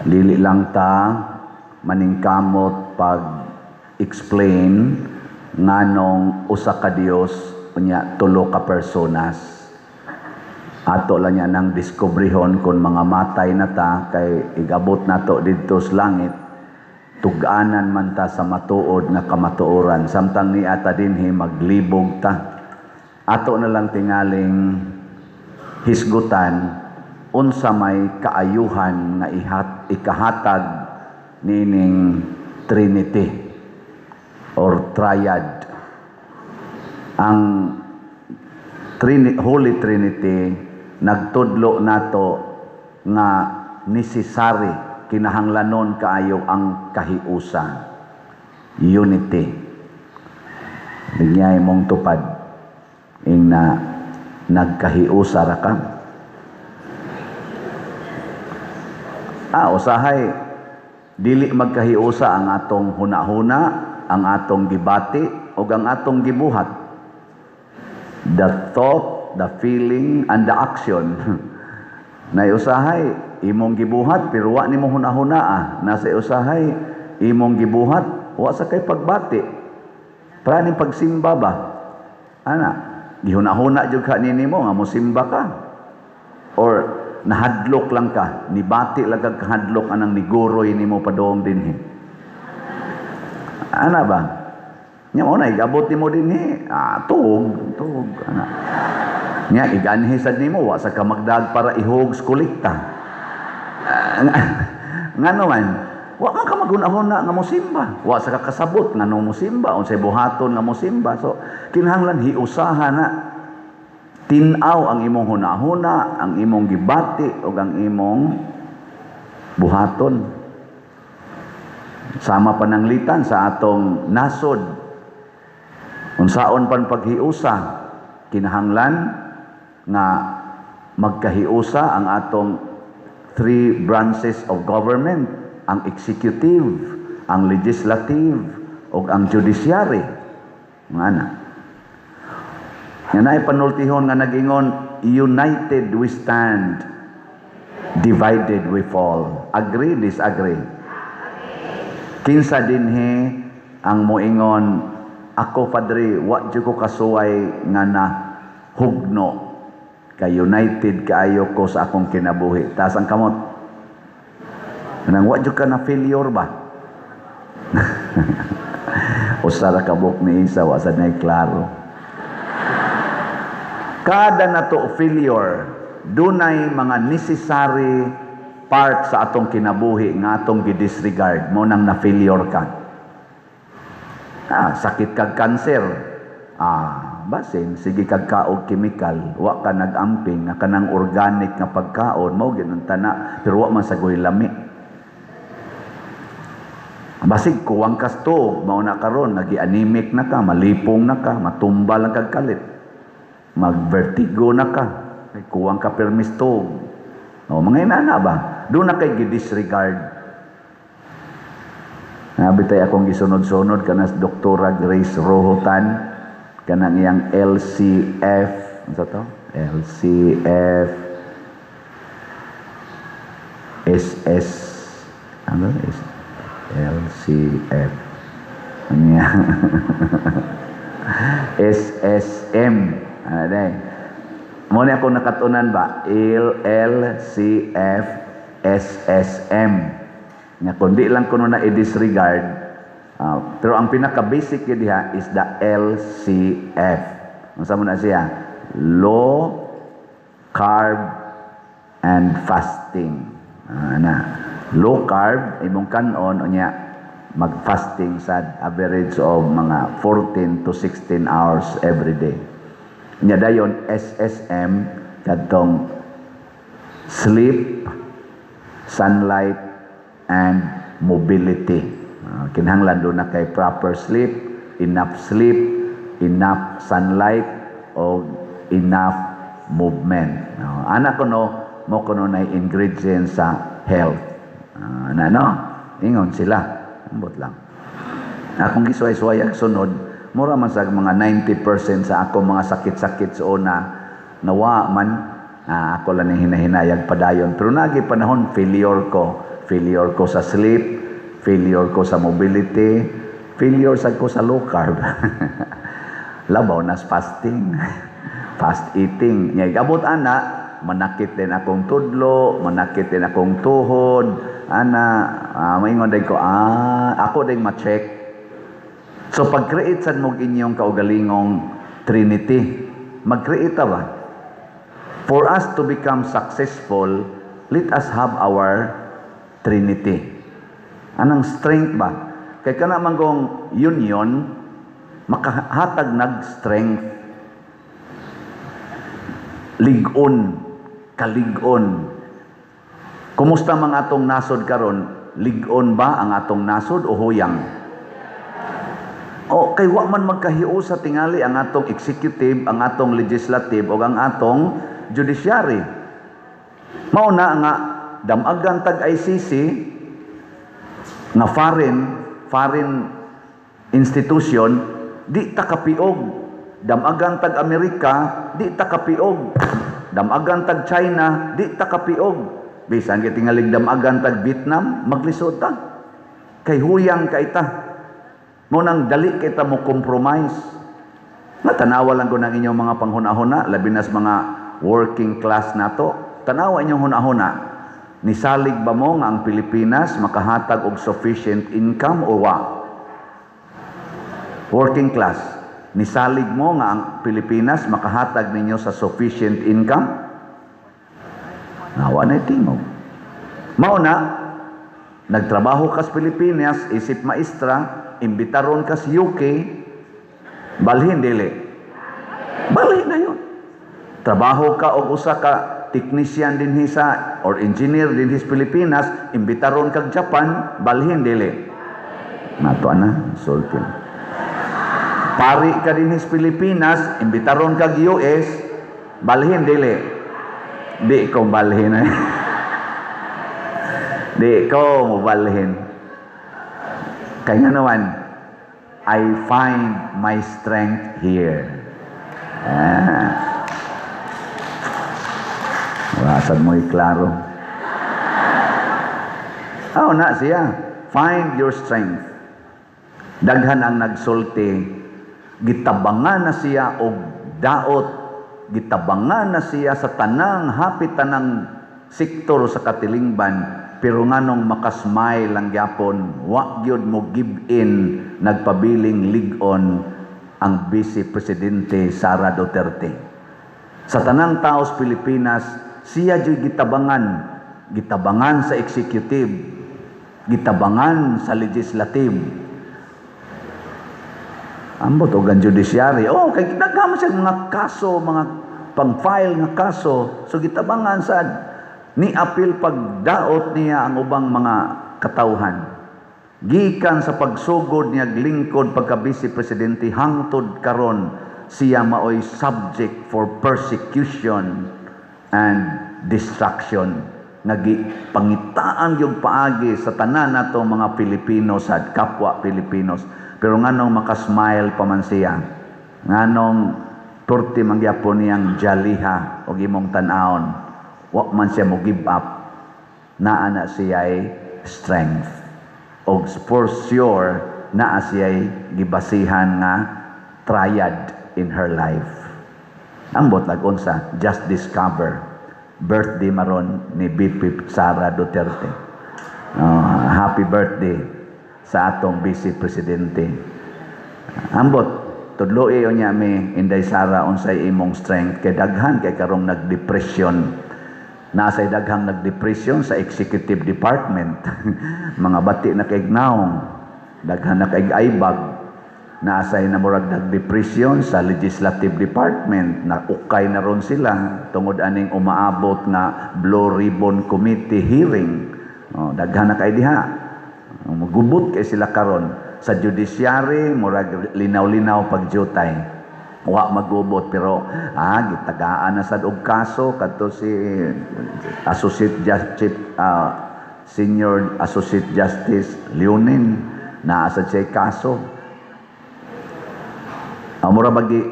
Dili lang ta maningkamot pag explain nganong usa ka Dios unya tulo ka personas. Ato lang niya nang diskubrihon kung mga matay na ta, kay igabot nato didto sa langit, tug-anan man ta sa matuod nga kamatuoran, samtang ni ata dinhi maglibog ta. Ato na lang tingaling hisgutan unsa may kaayuhan nga ikahatag niining Trinity or Triad. Ang Holy Trinity nagtudlo nato nga necessary, kinahanglanon kaayo ang kahiusa, unity. Bigyan mong tupad ing na nagkahiusa ra ka. Usahay dili magkahiusa ang atong hunahuna, ang atong gibati ug ang atong gibuhat. The thought, the feeling, and the action. Nay usahay imong gibuhat pero wa nimo hunahuna ah. Nasa usahay imong gibuhat, wa sa kay pagbati. Para ning pagsimba ba? Ana, gihunahuna jud ka nimo nga mosimba ka. Or nahadlok lang ka, nibati lang kag kahadlok anang niguroy nimo padong dinhi. Ana ba? Nya mo na igabot nimo dinhi, tuog, tuog ana. Nya iganhi sad nimo, wa sa ka magdag para ihog sa kolekta. Ngano man, wa man ka maghuna-huna nga mosimba, wa sa ka kasabot ngano mosimba, unsay buhaton nga mosimba. So kinahanglan hiusaha na, tin-aw ang imong hunahuna, ang imong gibati ug ang imong buhaton. Sama pananglitan sa atong nasod, unsaon pan paghiusa, kinahanglan nga magkahiusa ang atong three branches of government, ang executive, ang legislative, ug ang judiciary. Nga na. Nga naay panultihon nga nag-ingon, "United we stand, divided we fall." Agree, disagree? Kinsa dinhi ang moingon, "Ako, Padre, wa jud ko kasuway nga na hugno kay united kaayo ko sa akong kinabuhi"? Taas ang kamot. Nang wa jud ka na failure ba? Usa ra ka buok ni isa, wa sad nay klaro. Kada nato failure, dunay mga necessary part sa atong kinabuhi nga atong gidisregard mo nang na failure ka. Sakit kag cancer. Basin sige kag kaog chemical, wa ka nag-amping nga kanang organic nga pagkaon mao gyud ang tana, pero wa man sagoy lami. Basig kuwang kas tuog, mao na karon nagi-anemic na ka, malipong na ka, matumba lang kag kalit. Mag-vertigo na ka, kay kuwang ka permis tuog. O, mga inana ba? Doon na kay gidisregard. Nabi tay akong gisunod-sunod kanas Doktora Grace Rohotan, kanang iyang LCF, ano to? LCF SS, ano? S, LCF ano yan? SSM, ano day? Mo ni ako nakatunan ba? L L C F S S M. Nga kundi lang kuno na i-disregard, pero ang pinaka-basic yun diha is the LCF. Unsa mo na siya? Low carb and fasting. Na. Low carb imong kanon, unya mag-fasting sa average of mga 14 to 16 hours every day. Nya dayon SSM, kadtong sleep, sunlight and mobility. Kinahanglan do na kay proper sleep, enough sleep, enough sunlight o enough movement. Ana kuno mo kuno na ingredients sa health. Na no? Ingon sila. Ambot lang. Akong gisuway-suway ang sunod, mura man sa mga 90% sa ako mga sakit-sakit sa una, nawa man, ako lang ni hinahinayag padayon. Pero nagi panahon, failure ko. Failure ko sa sleep, failure ko sa mobility, failure sad ko sa low carb. Labaw nas fasting, fast eating. Nya abot ana, manakit din akong tudlo, manakit din akong tuhod, ana, maingon din ko, ako din ma-check. So pag-create sad mo inyong kaugalingong Trinity, mag-create ta ba? For us to become successful, let us have our Trinity. Anang strength ba? Kay kana man gong union, makahatag nag strength. Lig-on, kalig-on. Kumusta mga atong nasod karon? Lig-on ba ang atong nasod o huyang? O kay wa man magkahiusa tingali ang atong executive, ang atong legislative o ang atong judiciary. Mao na nga damagan tag ICC nga foreign foreign institution, di ta kapiog. Damagan tag Amerika, di ta kapiog. Damagan tag China, di ta kapiog. Bisan kay tingalig damagan tag Vietnam, maglisod ta. Kay huyang kay ta. Mo nang dali kita mo compromise. Matanawa lang ko ng inyong mga panghuna-huna, labi nas mga working class nato. Tanawa inyong huna-huna. Nisalig ba mo nga ang Pilipinas makahatag og sufficient income o wa? Working class, nisalig mo nga ang Pilipinas makahatag ninyo sa sufficient income? Nawa na tingog. Mao na, nagtrabaho ka sa Pilipinas, isip maestra, imbitaron ka sa UK, balhin dili. Balhin na yun. Trabaho ka og usa ka technician dinhi sa or engineer dinhi sa Pilipinas, imbitaron kag Japan, balhin dili. Nato ana, sulti. Pari ka dinhi sa Pilipinas, imbitaron kag US, balhin dili. Di ko balhin eh. Di ko mobalhin. Kaya naman, I find my strength here. Ah. Wasad mo'y klaro. Oh, na siya. Find your strength. Daghan ang nagsulti, gitabangan na siya og daot, gitabangan na siya sa tanang, hapit tanang sektor sa katilingban, pero nganong makasmile lang gyapon, wa gyud mo give in, nagpabiling lig-on ang Vice Presidente Sara Duterte. Sa tanang tao sa Pilipinas, siya jud gitabangan, gitabangan sa executive, gitabangan sa legislative. Ambot og ang judiciary. Oh, kay daghan siya mga kaso, mga pang-file nga kaso. So gitabangan sad ni apil pagdaot niya ang ubang mga katawhan. Gikan sa pagsugod niya lingkod pagka vice presidente hangtod karon, siya maoy subject for persecution and destruction. Nagi pangitaan yung paagi sa tanan nato mga Pilipino sa kapwa Pilipinos. Pero nganong makasmile pa man siya? Nganong turti mangyapon niyang jaliha og imong tan-awon? Wa man siya mo give up. Naa na siya'y strength. Og for sure, naa siya'y gibasihan nga triad in her life. Ambot lag unsa, just discover. Birthday maron ni BP Sara Duterte. Happy birthday sa atong Vice Presidente. Ambot, tudloi niya mi Inday Sara unsay imong strength kay daghan kay karong nagdepression. Nasay daghang nagdepression sa executive department. Mga bati na kay naong, daghan na kay aybag. Naasay na murag nagdepression sa legislative department, na ukay na ron sila tungod aning umaabot nga Blue Ribbon Committee hearing. Oh, daghan na kay diha. Magubot kay sila karon sa judiciary, murag linaw-linaw pagjutay. Wa magubot pero gitagaan na sad og kaso kadto si Associate Justice, Senior Associate Justice Leonen, naa sa siya kaso. Mura bagi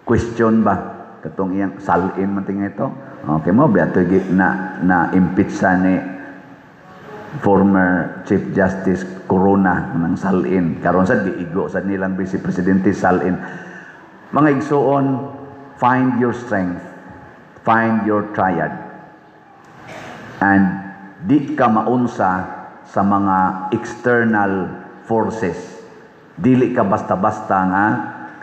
question ba katong iyang salin man tinga ito. Okay mo biatoy na na impeach sa ni Former Chief Justice Corona ng salin. Karon sad giigo sad nilang Vice Presidente salin. Mga igsuon, find your strength, find your triad. And di ka maunsa sa mga external forces. Dili ka basta-basta nga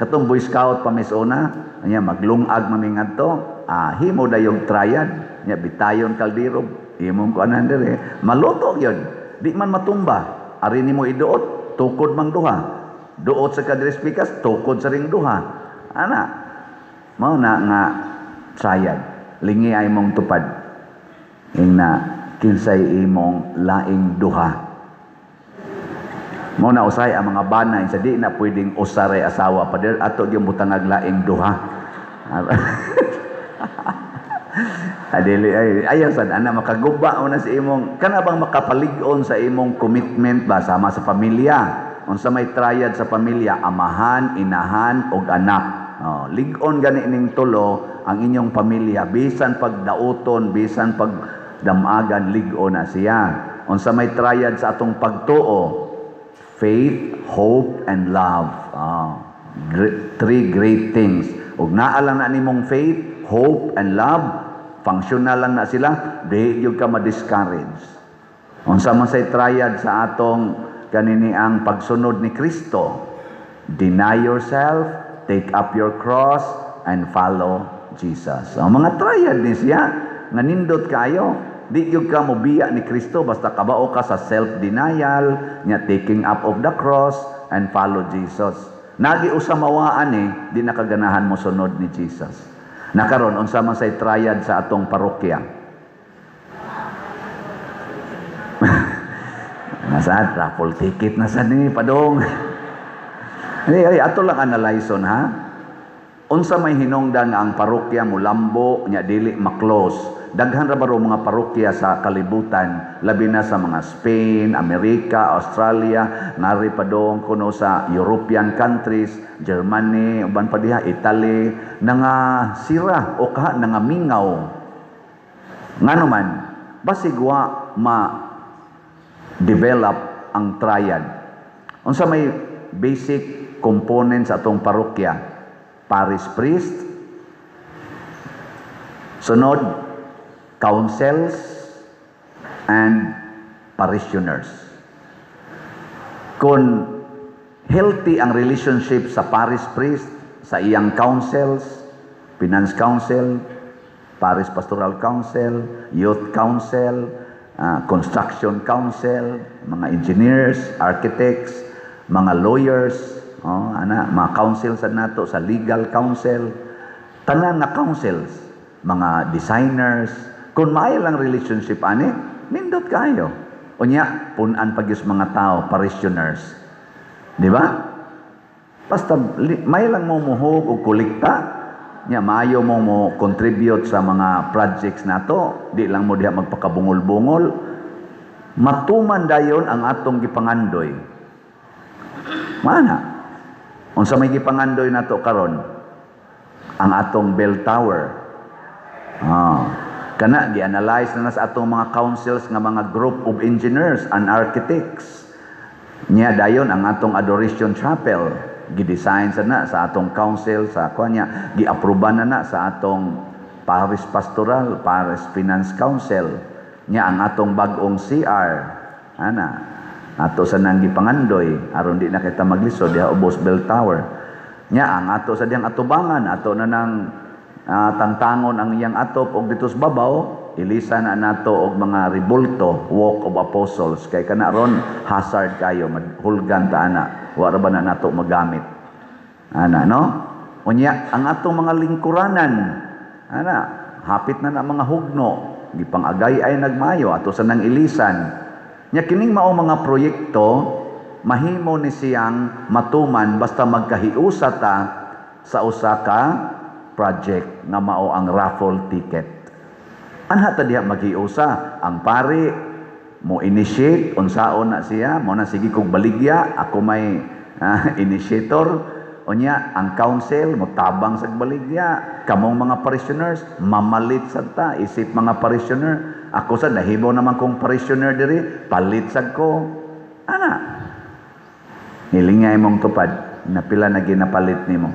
katong Boy Scout pa misuna, nya maglungag mamingadto, himo dayong triad, nya bitayon kaldero, imong kuanan dire, maluto yun. Di man matumba. Ari nimo iduot, tukod mang duha. Duot sa kadres pikas, tukod sa ring duha. Ana, mao na nga triad. Lingi ay mong tupad. Ingna kinsay imong laing duha. Mao na usay ang mga bana sa di na pwedeng usaray asawa pader ato gyud butangag laing duha. Adili ay ayaw sad ana makaguba na sa imong kana bang makapalig-on sa imong commitment ba sama sa pamilya. Unsa may triad sa pamilya? Amahan, inahan ug anak. Oh, lig-on gani ning tulo ang inyong pamilya, bisan pag dauton, bisan pag damagan, lig-on na siya. Unsa may triad sa atong pagtuo? Faith, hope, and love. Oh, three great things. Ug naa lang na nimong faith, hope, and love, functional lang na sila, di gyud ka ma-discourage. Unsa man say triad sa atong kanini ang pagsunod ni Kristo? Deny yourself, take up your cross, and follow Jesus. Ang mga triad ni siya, nga nindot kayo. Di gyud ka mobiya ni Kristo basta kabao ka sa self-denial, nya taking up of the cross, and follow Jesus. Nagi usa mawaan eh, di nakaganahan mo sunod ni Jesus. Nakaron unsa man say triad sa atong parokya? Nasa raffle ticket na sa ni padong. Ay, ay, ato lang analyze ha. Unsa may hinungdan nga ang parokya mulambo nya dili ma-close? Daghan ra baro mga parokya sa kalibutan, labi na sa mga Spain, Amerika, Australia, ngari padong kuno sa European countries, Germany, uban pa diha, Italy, nga sira o kaha nangamingaw. Ngano man, basig wa ma-develop ang triad. Unsa may basic components sa atong parokya? Parish priest, sunod, councils, and parishioners. Kung healthy ang relationship sa parish priest, sa iyang councils, finance council, parish pastoral council, youth council, construction council, mga engineers, architects, mga lawyers, oh, ana, mga council sa nato, sa legal council, tanan nga councils, mga designers, kung maayo lang relationship ani, nindot kayo. Unya, punan pag mga tao, parishioners. Di ba? Basta may lang mo muhog o kolekta, nya maayo mo mo contribute sa mga projects nato, di lang mo diha magpakabungol-bungol. Matuman dayon ang atong gipangandoy. Mana? Unsa may gipangandoy nato karon? Ang atong bell tower. Kana gi-analyze na sa atong mga councils nga mga group of engineers and architects. Nya dayon ang atong Adoration Chapel gi-design sa na sa atong council sa kunya, gi-aproba na na sa atong Parish Pastoral, Parish Finance Council. Nya ang atong bag-ong CR ana ato sa nang gipangandoy aron di na kita maglisod diha ubos bell tower. Nya ang ato sa diyang atubangan, ato na nang tangtangon ang iyang atop og dito sa babaw, ilisa na nato og mga ribulto, Walk of Apostles, kay kana ron hazard kayo, mahulgan ta ana, wa ra ba na nato magamit ana, no? Unya ang atong mga lingkuranan ana, hapit na na mga hugno, gipang-agay ay nagmayo ato sa nang ilisan. Nya kining mao mga proyekto mahimo ni siyang matuman basta magkahiusa ta sa usa ka project nga mao ang raffle ticket. Anha ta diha maghiusa ang pari mo initiate unsaon na siya, mo na sige kog baligya, ako may initiator. Unya ang council mo tabang sa baligya, kamong mga parishioners mamalit sad ta isip mga parishioner. Ako sa nahimo naman kong parishioner diri, palit sad ko. Ana. Nilingay mong tupad, na pila na ginapalit nimo.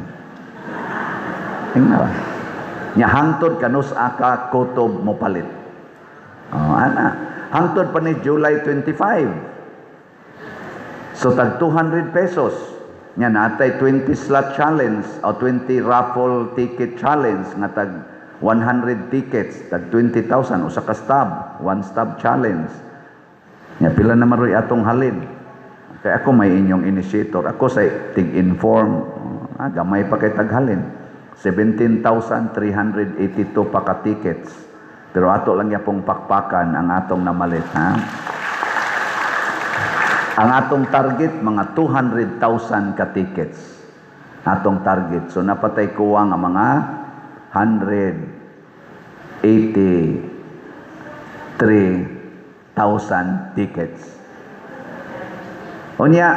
Tingnan ba? Nya hangtod kanus aka kutob mo palit. Oh, ana. Hangtod pa ni July 25. So tag 200 pesos. Nya natay 20 slot challenge o 20 raffle ticket challenge nga tag 100 tickets, tag 20,000 usa ka stub, one stub challenge. Nya pila na maroy atong halin. Kay ako may inyong initiator. Ako sa tig-inform, gamay pa kay taghalin. 17,382 pa ka tickets. Pero ato lang yapong pakpakan ang atong namalit, ha? Ang atong target, mga 200,000 ka tickets. Atong target. So napatay kuwang ang mga 183,000 tickets. Unya,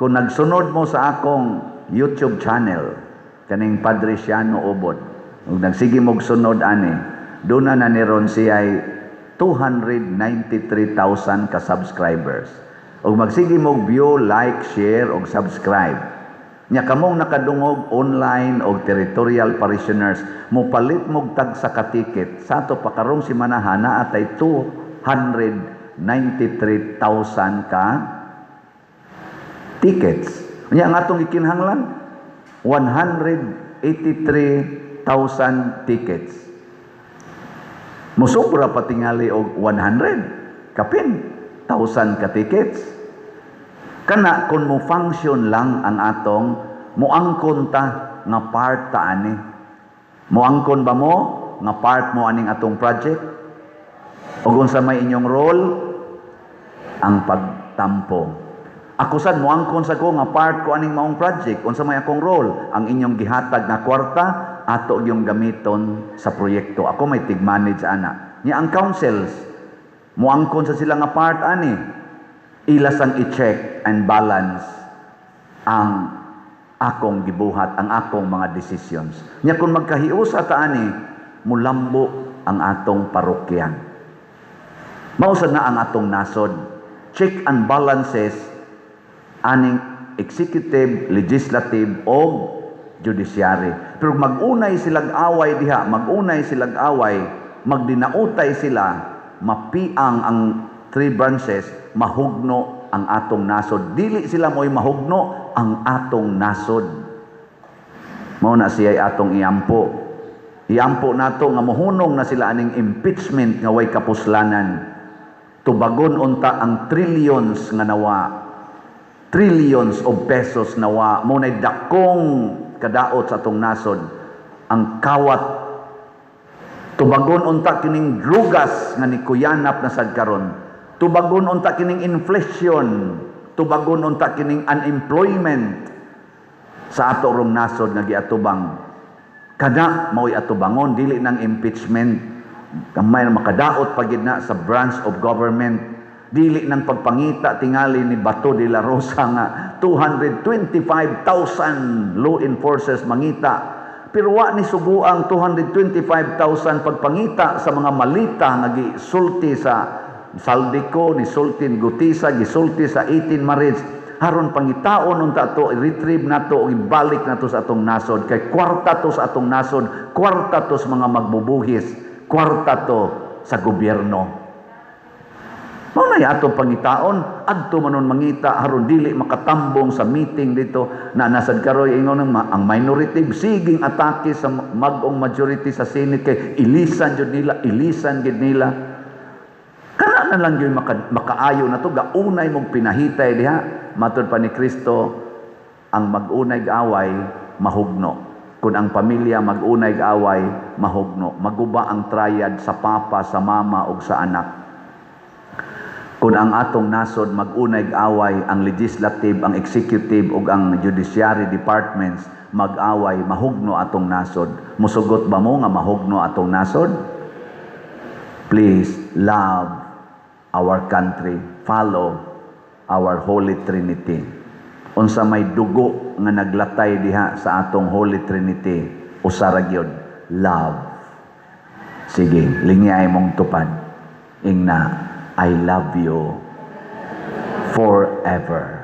kung nagsunod mo sa akong YouTube channel, kaning Padre Siano Ubod, ug nagsige mog sunod ani, doon na ni ron siya 293,000 ka subscribers. Ug magsige mog view, like, share ug subscribe. Nya kamong nakadungog online og territorial parishioners, mopalit mog tag sa ka ticket sa ato pa karong simana naa tay 293,000 ka tickets. Nya ang atong gikinahanglan, 183,000 tickets. Musobra pa tingali og 100 kapin thousand ka tickets. Kana kung mo function lang ang atong moangkon ta nga part ta ani. Moangkon ba mo nga part mo aning atong project? O unsa may inyong role? Ang pagtampo. Ako sad moangkon sa ko nga part ko aning maong project. Unsa may akong role? Ang inyong gihatag nga kwarta ato yung gamiton sa proyekto. Ako may tig-manage ana. Nya ang councils moangkon sa sila nga part ani. Ilas ang i-check and balance ang akong gibuhat, ang akong mga decisions. Nya kung magkahiusa ta ani, mulambo ang atong parokya. Mao sad na ang atong nasod. Check and balances aning executive, legislative o judiciary. Pero magunay silag away diha, magunay silag away, magdinautay sila, mapiang ang three branches, mahugno ang atong nasod. Dili sila mo'y mahugno ang atong nasod. Mao na siya atong iampo. Iampo nato nga mohunong na sila aning impeachment nga way kapuslanan. Tubagon unta ang trillions nga nawa. Trillions of pesos nawa. Mao na'y dakong kadaot sa atong nasod. Ang kawat. Tubagon unta kining drugas nga nikuyanap na sad karon. Tubagon unta kining inflation. Tubagon unta kining unemployment sa ato rong nasod nga giatubang. Kana mao'y atubangon, dili nang impeachment. Gamay na makadaot pagid na sa branch of government. Dili nang pagpangita tingali ni Bato de la Rosa nga 225,000 law enforcers mangita. Pero wa ni suguang 225,000 pagpangita sa mga malita nga gisulti sa Zaldy Co, ni sulti ni Guteza, gisulti sa 18 Marids. Haron pangitaon unta to, i-retrieve nato o ibalik nato sa atong nasod. Kay kwarta to sa atong nasod, kwarta to sa mga magbubuhis, kwarta to sa gobyerno. Mao na atong pangitaon, adto manon mangita haron dili makatambong sa meeting dito na nasad karoy ingon ang minority siging atake sa mag-ong majority sa Senate kay ilisan jud nila, ilisan gid nila. Kana na lang gyud makaayo na to, gaunay mong pinahitay diha. Matud pa ni Kristo, ang mag-unay away mahugno. Kung ang pamilya mag-unay away mahugno, maguba ang triad sa papa, sa mama ug sa anak. Kung ang atong nasod mag-unay away ang legislative, ang executive ug ang judiciary departments mag-away, mahugno atong nasod. Musugot ba mo nga mahugno atong nasod? Please love our country. Follow our Holy Trinity. Unsa may dugo nga naglatay diha sa atong Holy Trinity, usa ra gyud, love. Sige, lingyay mong tupad. Ingna, "I love you forever."